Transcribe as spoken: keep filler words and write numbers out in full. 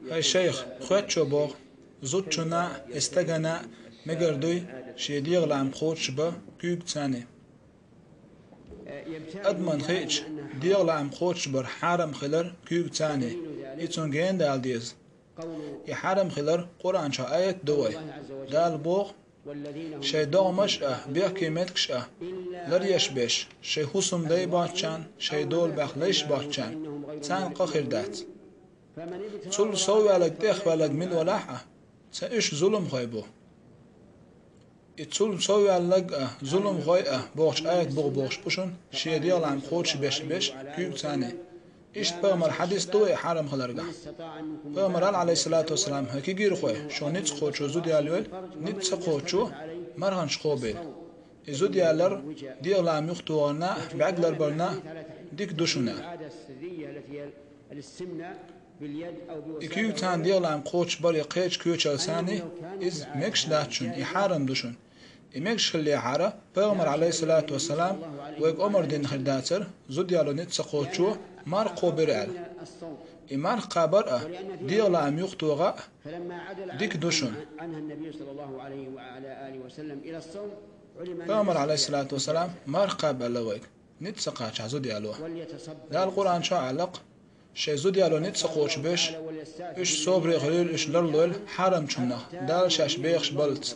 ХӀай шайх, хоьттачо боху, зудчунна а, и стаганна а мегар дуй шен дегӀан лаам кхочушбан куьйгаца. Адамна хиъча, дегӀан лаам кхочушбар хьарам хилар куьйгаца, и цунна генадала деза. И хьарам хилар Къуръан чохь аят ду вай. Дала боху: «Шайн догӀмаш а, бехке меттигаш а ларъеш беш, шайн хӀусамдай боцчарна, шайн долабаьхна лайш боцчарна, царна къа хир дац». Цул совваьлларг, тӀехваьлларг мила валахь а, цхьа уьш зуламхой бу. И цул совваьлларг а, зуламхой а бохучу аят буху бохуш бу шуна, шен дегӀан лаам кхочушбеш беш куьйгаца. Иштта пайхамаран хьадис ду вай хьарам хиларгахь. Пайхамара аьлла, Ӏалайхиссалату вассалам: «ХӀай кегийрхой, шун ницкъ кхочо зуда ял йойла, ницкъ ца кхочо марханаш кхобийла. И зуда ялар дегӀан лаам юхатохарна а, бӀаьрг ларбарна а дика ду шуна». И куьйгаца дегӀан лаам кхочушбар я кхечу коьчалца, иза мегаш дац шуна, и хьарам ду шуна. И мегаш хиллехьара, пайхамара, Ӏалайхиссалату вассалам, вайга омра дина хир дацара, зуда яло ницкъ ца кхочо марха кхобийла аьлла. И марха кхабар а, дегӀан лаам юхатоха а дика ду шуна. Пайхамара, Ӏалайхиссалату вассалам, марха кхаба аьлла вайга, ницкъ ца кхачахь зуда яло. Дала Къуръан чохь аьлла-кх: «Шайн зуда яло ницкъ ца кхочушбеш, уьш собаре хилийла, уьш ларлойла хьарамчунах, Дала шаьш бехаш баллалц».